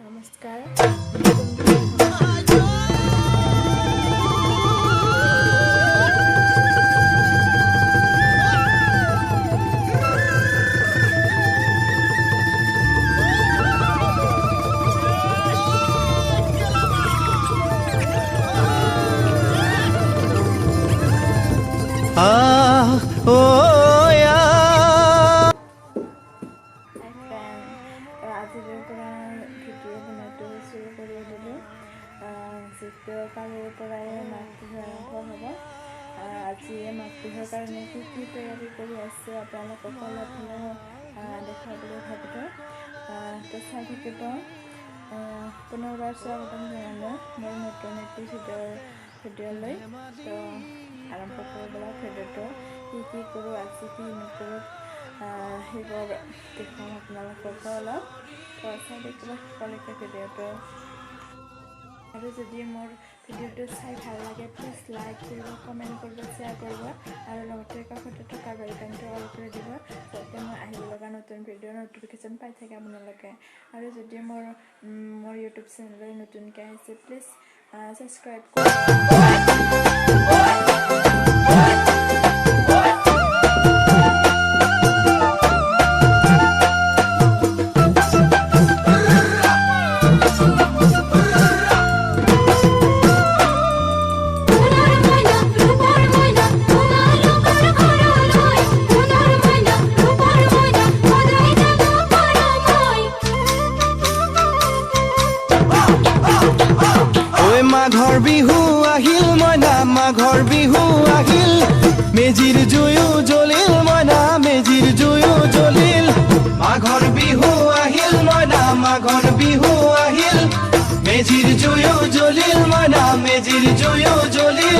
নমস্কাৰ। Ah, oh, yeah. হাই friend, আজিৰ পৰা ভিডিঅ' বনোৱাটো চুৰু কৰি দিলোঁ। যিটো কালিৰ পৰাই মাঘ বিহু আৰম্ভ হ'ব। আজি মাঘ বিহুৰ কাৰণে কি কি তৈয়াৰী কৰি আছোঁ, আপোনালোকক অলপ হ'লেও দেখুৱাবলৈ বুলি ভাবিলোঁ। তো চাই থাকিব। পুনৰবাৰ স্বাগতম জনালোঁ মোৰ নতুন এটি ভিডিঅ'লৈ। তো আৰম্ভ কৰোঁ ব'লক ভিডিঅ'টো। কি কি কৰোঁ আজি, কি নকৰোঁ, সেইবোৰ দেখুৱাম আপোনালোককো অলপ। তো চাই থাকিব শেষলৈকে ভিডিঅ'টো। আৰু যদি মোৰ ভিডিঅ'টো চাই ভাল লাগে, প্লিজ লাইক কৰিব, কমেণ্ট কৰিব, শ্বেয়াৰ কৰিব আৰু লগতে কাষতে থকা বেল আইকনটো অল কৰি দিব, যাতে মই আহিব লগা নতুন ভিডিঅ'ৰ ন'টিফিকেশ্যন পাই থাকে আপোনালোকে। আৰু যদি মোৰ ইউটিউব চেনেললৈ নতুনকৈ আহিছে, প্লিজ ছাবস্ক্ৰাইব কৰিব। সোণৰ মইনা, ৰূপৰ মইনা, তোমালোকৰ ঘৰলৈ, সোণৰ মইনা, ৰূপৰ মইনা, সদায় যাব পাৰো মই। ঐ মাঘৰ বিহু আহিল মইনা, মাঘৰ বিহু আহিল। মেজিৰ জুয়ো জ্বলিল মইনা, মেজিৰ জুয়ো জ্বলিল। মাঘৰ বিহু আহিল মইনা, মাঘৰ বিহু আহিল। মেজিৰ জুয়ো জ্বলিল মইনা, মেজিৰ জুয়ো জ্বলিল।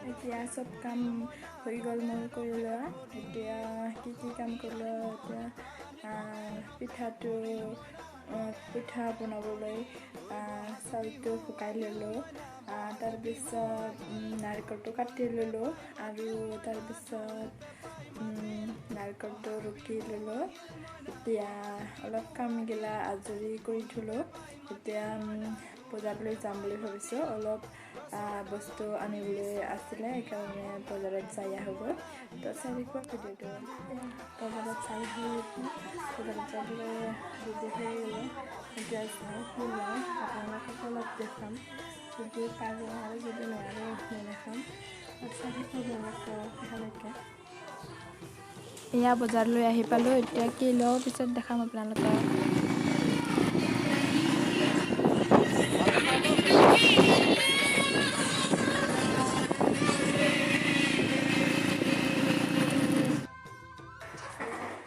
এতিয়া চব কাম হৈ গ'ল মোৰ কৰি লোৱা। এতিয়া কি কি কাম কৰিলোঁ? এতিয়া পিঠা বনাবলৈ চাউলটো শুকাই ল'লোঁ, তাৰপিছত নাৰিকলটো কাটি ল'লোঁ আৰু তাৰপিছত নাৰিকলটো ৰুকি ল'লোঁ। এতিয়া অলপ কামগিলা আজৰি কৰি থ'লোঁ। এতিয়া বজাৰলৈ যাম বুলি ভাবিছোঁ। অলপ বস্তু আনিবলৈ আছিলে, সেইকাৰণে বজাৰত যাই আহোঁগৈ। তো চাই থাকিব ভিডিঅ'টো। বজাৰত যাই আহোঁ। এতিয়া বজাৰত যাবলৈ ৰেডি হৈ গ'লোঁ। এতিয়া চাওঁ কি লওঁ, আপোনালোকক অলপ দেখাম যদি পাৰোঁ, আৰু যদি নোৱাৰোঁ নেদেখাম। চাই থাকিব ভিডিঅ'টো শেষলৈকে। এয়া বজাৰলৈ আহি পালোঁ। এতিয়া কি লওঁ পিছত দেখাম আপোনালোকক।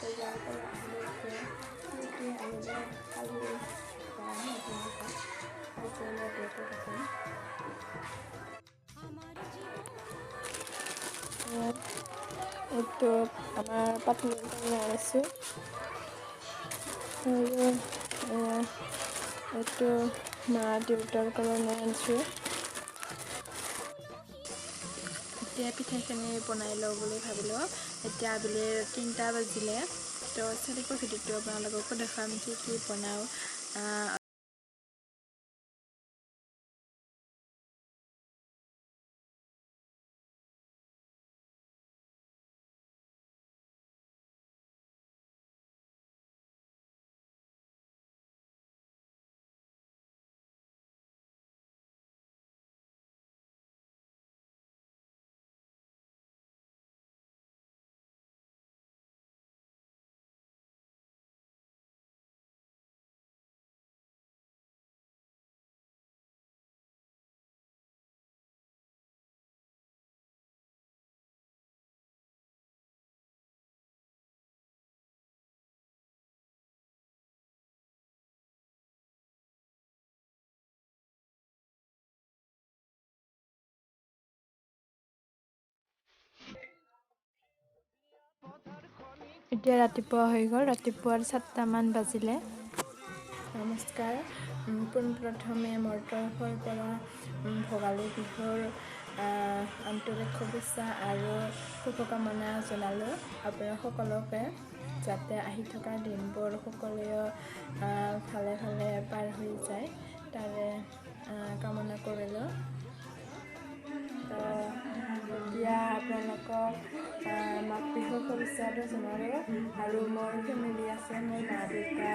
বজাৰৰ পৰা আহিলোঁ। এতিয়া কি কি আনিলে কালি যাম আপোনালোকক, আজি অলপ ভিডিঅ'টো দেখাম। এইটো আমাৰ পাতলিৰ কাৰণে আনিছোঁ আৰু এয়া এইটো মা দেউতাৰ কাৰণে আনিছোঁ। এতিয়া পিঠাখিনি বনাই লওঁ বুলি ভাবিলোঁ। এতিয়া আবেলি 3টা বাজিলে। তো চাই থাকিব ভিডিঅ'টো, আপোনালোককো দেখুৱাম কি কি বনাওঁ। এতিয়া ৰাতিপুৱা হৈ গ'ল। ৰাতিপুৱাৰ 7টামান বাজিলে। নমস্কাৰ। পোনপ্ৰথমে মোৰ তৰফৰ পৰা ভোগালী বিহুৰ আন্তৰিক শুভেচ্ছা আৰু শুভকামনা জনালোঁ আপোনালোক সকলোকে, যাতে আহি থকা দিনবোৰ সকলোৱে ভালে ভালে পাৰ হৈ যায় তাৰে কামনা কৰিলোঁ। তো এতিয়া আপোনালোকক মাঘ বিহুৰ শুভেচ্ছাটো জনালোঁ। আৰু মোৰ ফেমিলি আছে, মোৰ মা দেউতা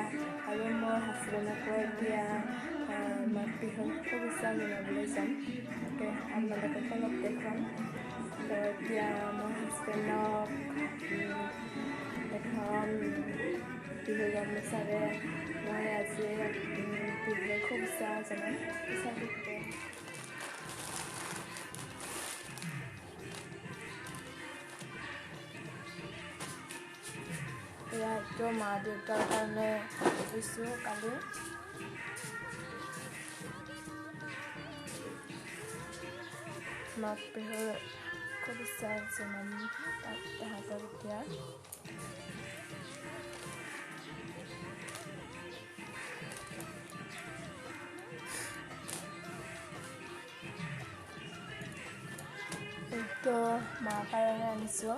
আৰু মোৰ হাজবেণ্ডকো এতিয়া মাঘ বিহুৰ শুভেচ্ছা জনাবলৈ যাম। তাকে আপোনালোকক অলপ দেখুৱাম। তো এতিয়া মোৰ হাজবেণ্ডক এখন বিহু গামোচাৰে মই আজি বিহুৰ শুভেচ্ছা জনাম। এয়াতো মা দেউতাৰ কাৰণে দিছোঁ কালি। মাঘ বিহুৰ শুভেচ্ছা জনাম তাত তাহাঁতক এতিয়া। এইটো মাৰ কাৰণে আনিছোঁ।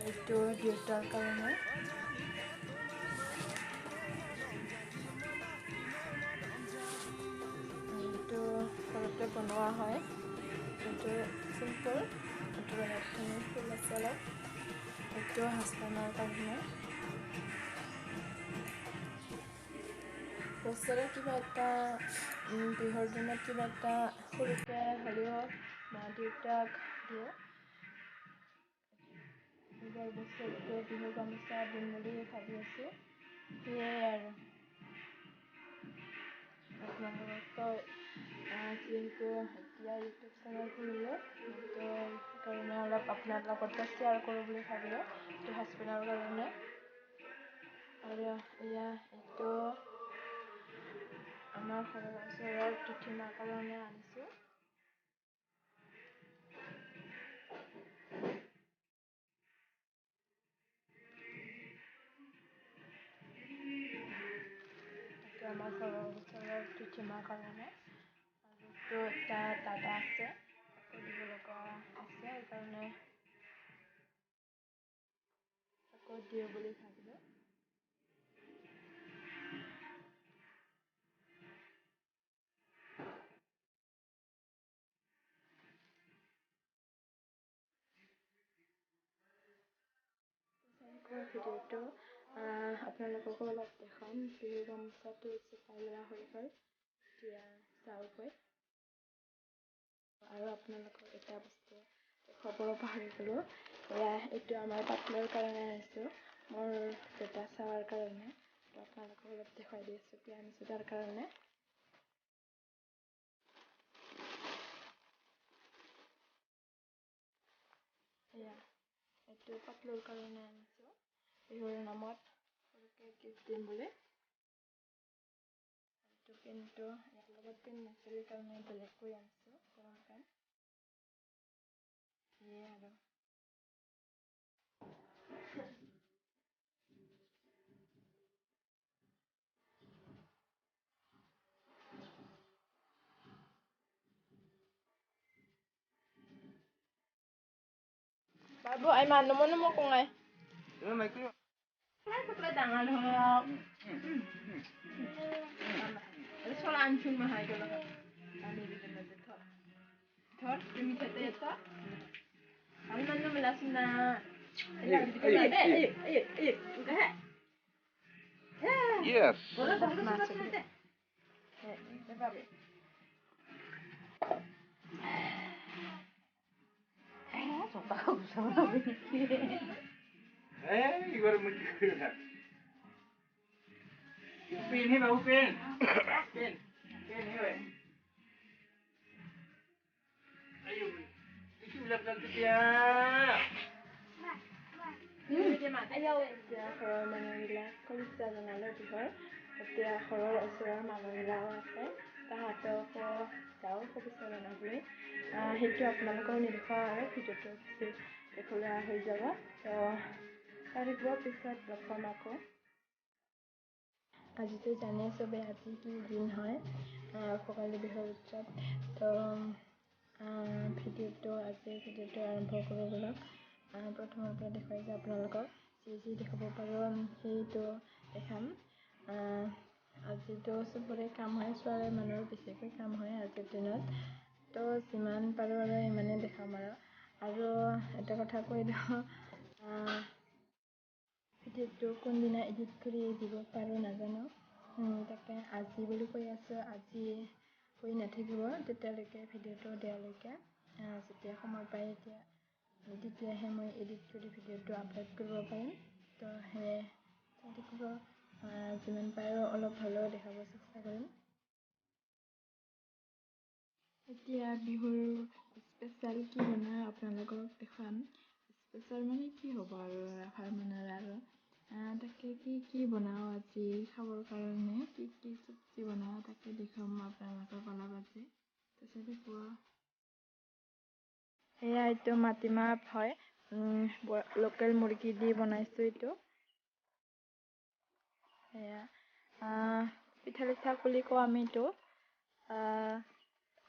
এইটো দেউতাৰ কাৰণে। এইটো ঘৰতে বনোৱা হয়, এইটো চিম্পল, এইটো ধুনীয়া ফুল আছে অলপ। এইটো হাজবেণ্ডৰ কাৰণে। বছৰে কিবা এটা বিহুৰ দিনত কিবা এটা সৰুকৈ হ'লেও মা দেউতাক দিওঁ। এইবাৰ বছৰটো বিহু গামোচা দিম বুলি ভাবি আছোঁ। সেয়াই আৰু আপোনালোকক যিহেতু এতিয়া ইউটিউব চেনেল খুলিলোঁ, তো সেইকাৰণে অলপ আপোনাৰ লগতে শ্বেয়াৰ কৰোঁ বুলি ভাবিলোঁ। এইটো হাজবেণ্ডৰ কাৰণে। আৰু এয়া এইটো আমাৰ ঘৰৰ ওচৰৰ জেঠীমাৰ কাৰণে আনিছোঁ। আমাৰ ঘৰৰ ওচৰৰ জেঠীমাৰ কাৰণে। আৰু এইটো এটা দাদা আছে, তাকো দিব লগা আছে, সেইকাৰণে তাকো দিওঁ বুলি ভাবিলোঁ। ভিডিঅ'টো আপোনালোককো অলপ দেখাম। বিহু গামোচাটো জোপাই লোৱা হৈ গ'ল, এতিয়া যাওঁগৈ। আৰু আপোনালোকক এটা বস্তু দেখুৱাব পাহৰি গ'লোঁ। এয়া এইটো আমাৰ পাতলৰ কাৰণে আনিছোঁ, মোৰ বেটা চাৱাৰ কাৰণে। তো আপোনালোকক অলপ দেখুৱাই দি আছোঁ কি আনিছোঁ তাৰ কাৰণে। এয়া এইটো পাতলৰ কাৰণে আনিছোঁ, বিহুৰ নামত সৰুকৈ গিফ্ট দিম বুলি। এইটো পেণ্টটো ইয়াৰ লগত পেণ্ট নাছিল কাৰণে বেলেগকৈ আনিছোঁ, গৰম পেণ্ট। সেয়ে আৰু বাবু আইমান নমো নমো কঙাই ডাঙৰ হওক। Yes. Pen है बाबू, पेन पेन पेन है। अयो এতিয়া ঘৰৰ মানুহবিলাক শুভেচ্ছা জনালোঁ বিহুৰ। এতিয়া ঘৰৰ ওচৰৰ মানুহবিলাকো আছে, তাহাঁতকো যাওঁ শুভেচ্ছা জনাবলৈ। সেইটো আপোনালোকেও নেদেখুৱাওঁ আৰু ভিডিঅ'টো বেছি দীঘলীয়া হৈ যাব। তো চাই থাকিব, পিছত লগ পাম আকৌ। আজিতো জানে চবে আজি কি দিন হয়, ভোগালী বিহুৰ উৎসৱ। তো ভিডিঅ'টো আজি ভিডিঅ'টো আৰম্ভ কৰোঁ ব'লক। প্ৰথমৰ পৰা দেখুৱাই যাওঁ আপোনালোকক, যি যি দেখাব পাৰোঁ সেইটো দেখাম। আজিতো চবৰে কাম হয়, ছোৱালী মানুহৰ বেছিকৈ কাম হয় আজিৰ দিনত। তো যিমান পাৰোঁ আৰু ইমানেই দেখাম আৰু। আৰু এটা কথা কৈ দিওঁ, ভিডিঅ'টো কোনদিনা এডিট কৰি দিব পাৰোঁ নাজানো। তাকে আজি বুলি কৈ আছোঁ, আজি হৈ নাথাকিব তেতিয়ালৈকে ভিডিঅ'টো দিয়ালৈকে। যেতিয়া সময় পায় এতিয়া তেতিয়াহে মই এডিট কৰি ভিডিঅ'টো আপলোড কৰিব পাৰিম। তো সেয়ে চাই থাকিব, যিমান পাৰোঁ অলপ হ'লেও দেখাব চেষ্টা কৰিম। এতিয়া বিহুৰ স্পেচিয়েল কি বনাওঁ আপোনালোকক দেখুৱাম। স্পেচিয়েল মানে কি হ'ব আৰু ৰাভাৰ মানুহৰ আৰু তাকে কি কি বনাওঁ আজি খাবৰ কাৰণে, কি কি চব্জি বনাওঁ তাকে দেখুৱাম আপোনালোকক অলপ আজি। তাৰপিছত থাকিব এয়া এইটো মাটিমাহ হয়, লোকেল মুৰ্গী দি বনাইছোঁ এইটো। এয়া পিঠালি শাক বুলি কওঁ আমি এইটো।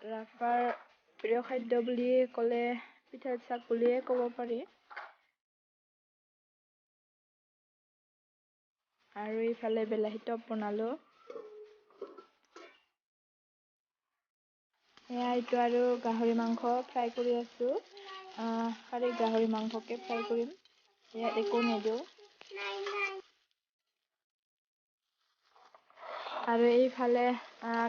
ৰাভাৰ প্ৰিয় খাদ্য বুলি ক'লে পিঠালি শাক বুলিয়ে ক'ব পাৰি। আৰু ইফালে বিলাহী টপ বনালোঁ। এয়া এইটো আৰু গাহৰি মাংস ফ্ৰাই কৰি আছোঁ। খালি গাহৰি মাংসকে ফ্ৰাই কৰিম, ইয়াত একো নিদিওঁ। আৰু এইফালে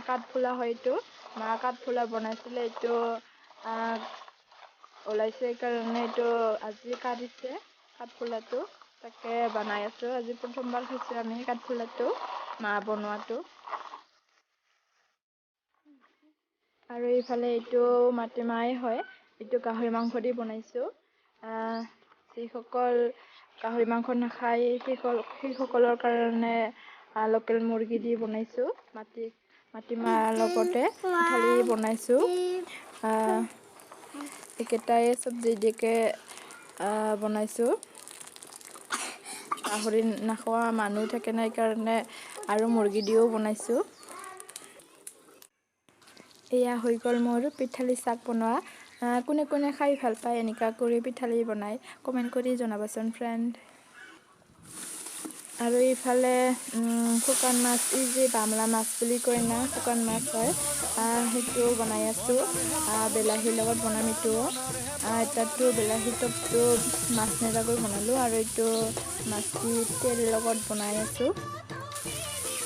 কাঠফুলা হয় এইটো, মা কাঠফুলা বনাইছিলে, এইটো ওলাইছে সেইকাৰণে এইটো আজি কাটিছে কাঠফুলাটো, তাকে বনাই আছোঁ। আজি প্ৰথমবাৰ খাইছোঁ আমি কাঠফুলাটো, মা বনোৱাটো। আৰু এইফালে এইটো মাটিমাহে হয়, এইটো গাহৰি মাংস দি বনাইছোঁ। যিসকল গাহৰি মাংস নাখায় সেইসকলৰ কাৰণে লোকেল মুৰ্গী দি বনাইছোঁ। মাটিমাহৰ লগতে পিঠালি বনাইছোঁ। এইকেইটাই চব্জি দিকে বনাইছোঁ। গাহৰি নাখোৱা মানুহ থাকে না, সেইকাৰণে আৰু মুৰ্গী দিও বনাইছোঁ। এয়া হৈ গ'ল মোৰ পিঠালি শাক বনোৱা। কোনে কোনে খাই ভাল পায় এনেকুৱা কৰি পিঠালি বনাই কমেণ্ট কৰি জনাবচোন ফ্ৰেণ্ড। আৰু এইফালে শুকান মাছ, এই যে বামলা মাছ বুলি কয় না, শুকান মাছ হয়, সেইটো বনাই আছোঁ। বিলাহীৰ লগত বনাম এইটোও। এটাতো বিলাহী টপটো মাছ নেদাকৈ বনালোঁ, আৰু এইটো মাছ দি তেল লগত বনাই আছোঁ।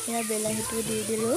এয়া বিলাহীটো দি দিলোঁ।